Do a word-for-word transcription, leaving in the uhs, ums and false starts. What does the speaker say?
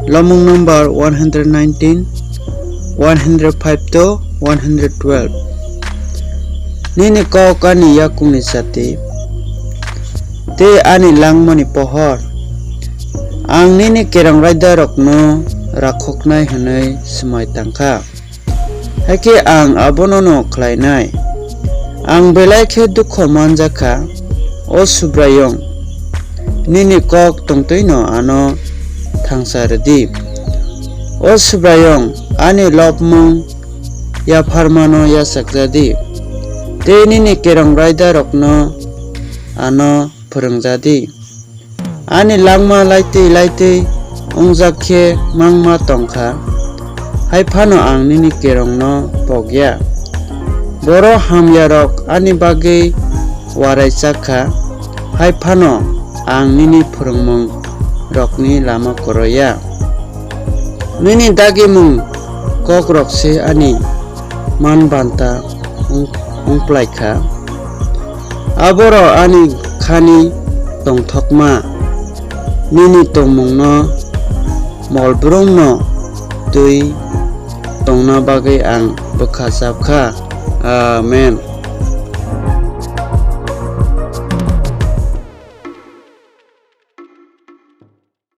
Lomung number one hundred nineteen, one hundred five to one hundred twelve. Nini kok ani yakungni chati, tei ani langmani pohor. Ang nini kerong raidarokno rakhoknai hwnwi swmai tangkha. Hakhe ang abono'-no khlainai. Ang belai khe dukho manjakha, o Subraiyung, nini kok tongtwino ano thangsa rwdi. O Subraiyung, ani lobmung yapharmano yachakjadi, tei nini kerong raidarokno ano phrwngjadi. Ani langma laitwi laitwi wngjak khe mangma tongkha, hai phano ang nini kerongno pokya. Borok hamyarok ani bagwi uarai chak kha, hai phano ang nini phrwngmungrokni lama koroiya. Nini dagimung kokrok se ani man banta wng-, wngplai kha. Aborok ani khani tongthokma, nini tongmungno molbrumno twi tongna bagwi ang bwkha chap kha. Amen.